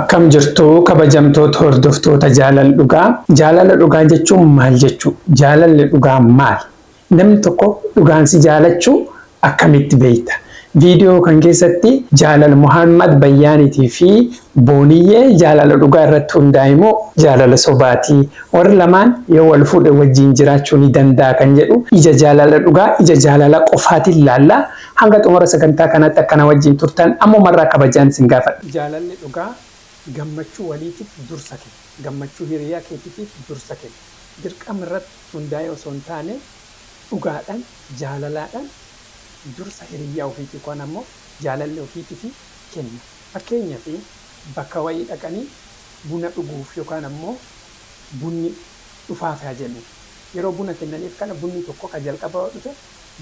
Akkam jirtu kabajamtoota hordoftoota jaalala dhugaa. Jaalala dhugaa jechuun maal jechuu? Jaalalli dhugaa maal? Namni tokko dhugaan si jaalachuu akkamitti beekta? Viidiyoo kan keessatti jaalala Muhammad Bayyaaniitii fi Booniyyee jaalala dhugaa irratti hundaa'e moo jaalala sobaatii? Warri lamaan yoo wal fuudhe wajjin jiraachuu ni danda'a kan jedhu ija jaalala dhugaa ija jaalala qofaatiin laallaa hanga xumura sagantaa kanaatti akkana wajjin turtan ammumarraa kabajaan sin gaafadha. Jaalalli dhugaa gammachuu waliitiif dursa kenna. Gammachuu hiriyaa keetiitiif dursa kenna. Dirqama irratti hundaa'e osoo hin taane dhugaadhaan jaalalaadhaan dursa hiriyaa ofiitii kun ammoo jaalalli ofiitiif kenna. Fakkeenyaaf bakka wayii dhaqanii buna dhuguuf yookaan ammoo bunni dhufaaf haa jennu. Yeroo buna kennaniif kana bunni tokko kan jalqaba dhufe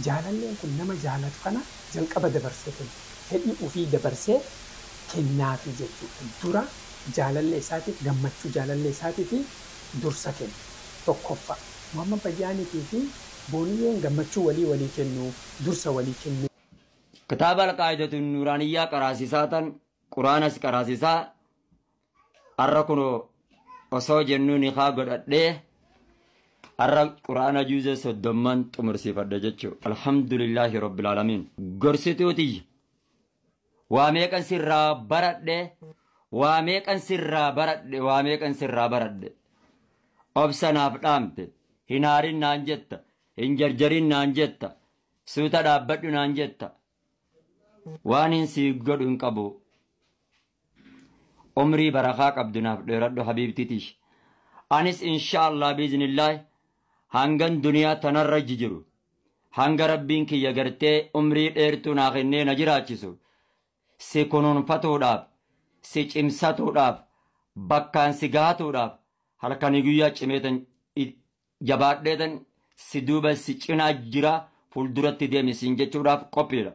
jaalalleen kun nama jaalatu kana jalqaba dabarsee kenna. Fedhii ofii dabarsee kennaafi jechuudha. Dura jaalallee isaatiif gammachuu jaalallee isaatiif dursa kenna. Tokkoffaa Muhammad Bayyaaniitii fi Booniyyeen gammachuu walii walii kennu, dursa walii kennu. Kitaaba Alqaa'idatu Nuuraaniyyaa qaraasisaa tan Quraanas qaraasisaa har'a kunoo osoo jennuu nikaa godhadhee har'a Quraana juuzee 30 xumursiifadha jechuudha. Alhamdulillaahi Rabbil Aalamiin. Gorsituu tiyya waa meeqan sirraa baradhe, waa meeqan sirraa baradhe, waa meeqan sirraa baradhe. Obsa naaf dhaamte, hin aarin naan jetta, hin jarjarin naan jetta, suuta dhaabbadhu naan jetta. Waan hin sii godhu hin qabu. Umrii barakaa qabdu naaf dheeradhu habiibtii tish. Anis inshaallah biiznillaahi hangan duniyaa tanarra jiru, hanga rabbiin kiyya gartee umrii dheertuu naa kennee na jiraachisu, si kunuunfatuudhaaf, si cimsatuudhaaf, bakkaan si gaatuudhaaf halkanii guyyaa cimeetan jabaadheetan si duuba si cinaa jira fuulduratti deemi siin jechuudhaaf qophiidha.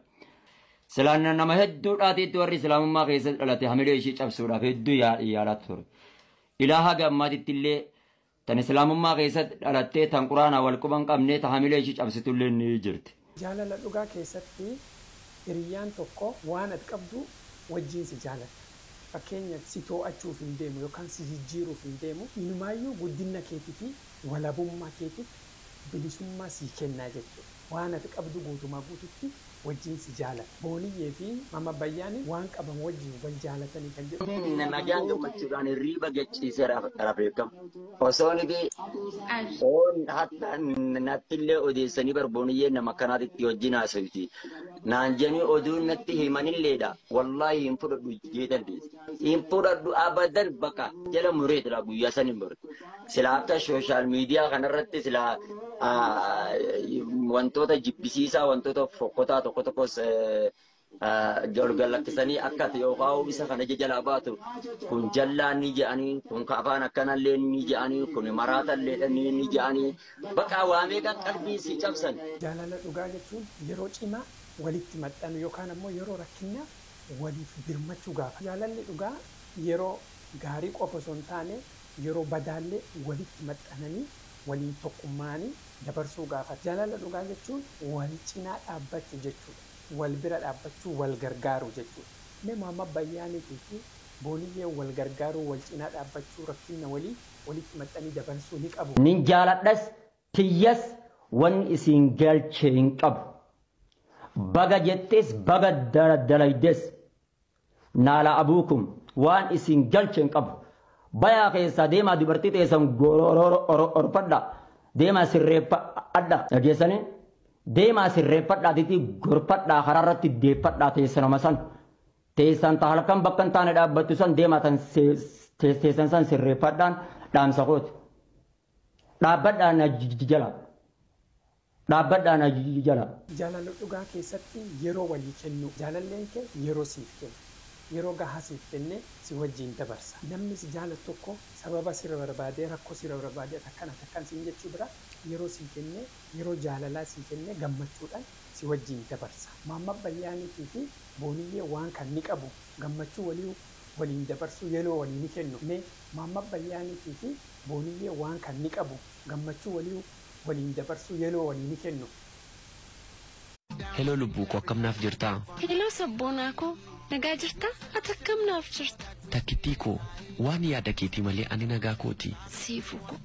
Silaan nama hedduudhaatiitti warri islaamummaa keessatti dhalate hamilee ishii cabsuudhaaf hedduu yaalaa ture. Ilaa haga ammaatitti illee tan islaamummaa keessatti dhalattee tan quraanaa wal quban qabnee ta hamilee ishii cabsitu illee ni jirti. Jaalala dhugaa keessatti hiriyyaan tokko waan ati qabdu wajjin si jaalata. Fakkeenyaaf si to'achuuf hin deemu yookaan si jijjiiruuf hin deemu, inumaayyuu guddina keetii fi walabummaa keetiif bilisummaa sii kennaa jechuudha. Waan ati qabdu guutumaa guututti wajjin si jaalata. Booniyyee fi Mama Bayyaaniin waan qaban wajjin wal jaalatanii kan jedhu. Nagaan gammachuudhaan hirriiba gachiisee rafeeffama. Osoo nuti oon hatta nattillee odeessanii barbooniyyee nama akkanaatitti wajjin haasofti. Naan jedhanii oduu natti himanilleedha. Wallaahi hin fudhadhu jeetan deesse. Hin fudhadhu abadan bakka jala mureetidha guyyaa san hin mure. Sila akka sooshaal miidiyaa kanarratti sila wantoota jibbisiisaa wantoota fokkotaa tokko tokkos ol gallakkisanii akka ati yookaan isa kana jalaa baatu kun jallaa ni jedhanii, kun afaan akkanallee ni jedhanii, kun maraatallee ni jedhanii, bakka waa meeqa qalbii si cabsan. Jaalala dhugaa jechuun yeroo cimaa walitti maxxanu yookaan ammoo yeroo rakkinaa waliif birmachuu gaafa. Jaalalli dhugaa yeroo gaarii qofa osoo hin taane yeroo badaallee walitti maxxananii waliin tokkummaanii dabarsuu gaafata. Jaalala dhugaa jechuun wal cinaa dhaabbachuu jechuudha. Wal bira dhaabbachuu, wal gargaaruu jechuudha. Mee Muhammad Bayyaaniitii fi Booniyyee wal gargaaruu, wal cinaa dhaabbachuu, rakkina walii walitti maxxanii dabarsuu ni qabu. Nin jaaladhas tiyyas wanni isin galche hin qabu. Baga jettees baga dalaydes naala abuukum waan isin galche hin qabu. Bayaa keessaa deemaa dubartii teessan orfadha. Deemaa sirreeffadha. Dhageessanii? Deemaa sirreeffadhaa tiitii gorfadhaa karaarratti deeffadhaa teessanuma san. Teessan ta halkan bakka hin taane dhaabbattu san deemaa tan teessan san sirreeffadhaan dhaamsa kooti. Dhaabbadhaa na jala. Dhaabbadhaa na jala. Jaalala dhugaa keessatti yeroo walii kennu. Jaalalleen kee yeroo siif kenna. Yeroo gahaa siif kennee si wajjin dabarsa. Namni si jaalatu tokko sababa sirra barbaadee rakkoo sirra barbaadee akkana akkan siin jechuu bira yeroo sii kennee yeroo jaalalaa sii kennee gammachuudhaan si wajjin dabarsa. Muhammad Bayyaaniitii fi Booniyyee waan kan ni qabu gammachuu walii waliin dabarsuu yeroo walii ni kennu. Mee Muhammad Bayyaaniitii fi Booniyyee waan kan ni qabu gammachuu walii waliin dabarsuu yeroo walii ni kennu. Heloo lubbuu koo akkam naaf jirtaa? Heloo sabboonaa koo nagaa jirtaa? Ati akkam naaf jirta? Takkittii koo, waan yaada keetii malee ani nagaa kooti. Siifuu koo,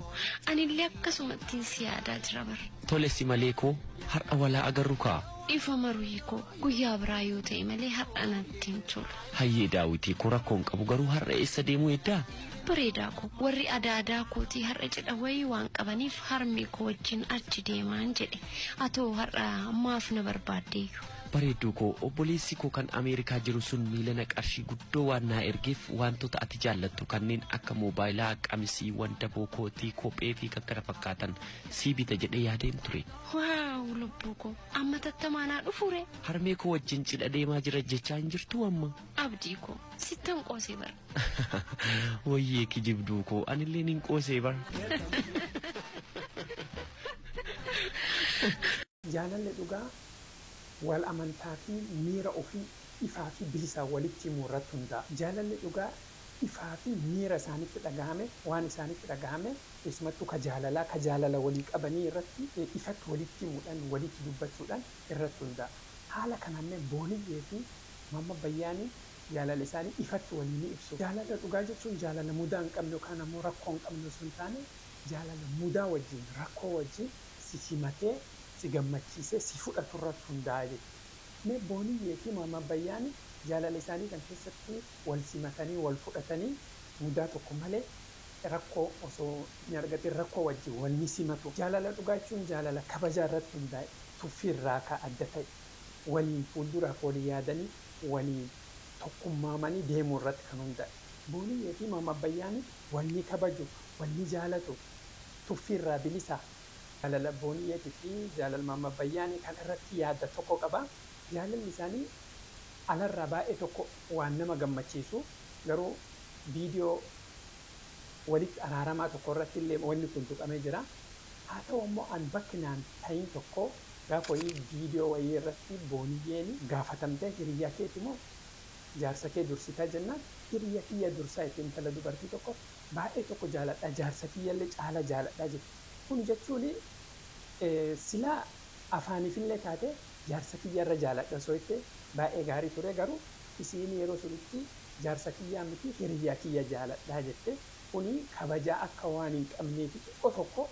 anillee akkasumattiin si yaadaa jira bar. Tole si malee koo, har'a walaa agarru kaa. Dhiifama ruhii koo, guyyaa biraa yoo ta'e malee har'a natti hin tolu. Hayyee daawwitii koo, rakkoon qabu, garuu har'a eessa deemuu eddaa? Bareedaa koo, warri adaadaa kootii har'a cidha wayii waan qabaniif harmee koo wajjin achi deemaan jedhe. Atoo har'a maaf na barbaaddeeyyu? Bareedduu koo, obboleessi koo kan Ameerikaa jiru sun miilana qarshii guddoo waan naa ergeef, wantoota ati jaallattu kanneen akka moobaayilaa, qamisii, wandaboo, kootii, kophee fi kan kana fakkaatan sii bita jedhee yaadeen ture. Waaw, lubbuu koo, amma tattamaanaa dhufure. Harmee koo wajjin cidha deemaa jira jechaa hin jirtuu amma? Abdii koo, sittan qoosee bara. Wayyee kijibduu koo, anillee nin qoosee bara. Jaalalli dhugaa wal amantaa fi miira ofii ifaa fi bilisaan walitti himuu irratti hundaa'a. Jaalalli dhugaa ifaa fi miira isaanitti dhagahame, waan isaanitti dhagahame, keessumattuu ka jaalalaa, ka jaalala walii qabanii irratti ifatti walitti himuudhaan, walitti dubbachuudhaan irratti hundaa'a. Haala kanaan Booniyyee fi Mamma Bayyaanii jaalala isaanii ifatti walii ni ibsu. Jaalala dhugaa jechuun jaalala mudaa hin qabne yookaan ammoo rakkoo hin qabne osoo hin taane, jaalala mudaa wajjin, rakkoo wajjin si simatee, si gammachiisee si fudhatu irratti hundaa'a jechuudha. Mee Booniyyee fi Mamma Bayyaanii jaalala isaanii kan keessatti wal simatanii, wal fudhatanii, mudaa tokko malee, rakkoo osoo hin argatin, rakkoo wajjin wal ni simatu. Jaalala dhugaa jechuun jaalala kabajaa irratti hundaa'e, tuffii irraa ka adda ta'e, waliin fuulduraaf walii yaadanii, waliin tokkummaamanii deemuu irratti kan hundaa'e. Booniyyee fi Mamma Bayyaanii wal ni kabaju, wal ni jaalatu, tuffii irraa bilisa. Jaalala Booniyyeetii fi jaalala Mamma Bayyaanii kan irratti yaada tokko qaba. Jaalalli isaanii alarraa baay'ee tokko waan nama gammachiisu, garuu viidiyoo walitti araaramaa tokko irratti illee wanni kun tuqamee jira. Haa ta'u ammoo an bakki naan ta'in tokko, gaafa wayii viidiyoo wayii irratti Booniyyeen gaafatamtee, "Hiriyyaa keeti moo jaarsa kee dursitaa?" jennaan, "Hiriyya kiyya dursaa," itti, intala dubartii tokko baay'ee tokko jaaladha, jaarsa kiyyallee caala jaaladha jetti. Kun jechuun silaa afaaniifillee taate jaarsa kiyyarra jaaladha osoo itti baay'ee gaarii ture, garuu isiin yeroo sunitti jaarsa kiyyaa miti, hiriyyaa kiyya jaaladha jette. Kuni kabajaa akka waan hin qabneefi xiqqoo tokko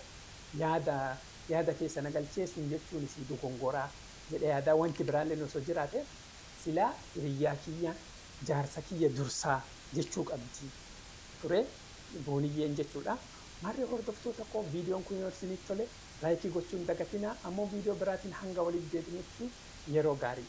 yaada keessa na galchee, sun jechuun isii dogongoraa jedhee yaada. Wanti biraallee osoo jiraate silaa hiriyyaa kiyya, jaarsa kiyya dursaa jechuu qabdi ture Booniyyeen jechuudha. Maarree hordoftoota koo, viidiyoon kun yoo isinitti tole like gochuun dagatinaa. Ammoo viidiyoo biraatiin hanga waliif deebinutti yeroo gaarii.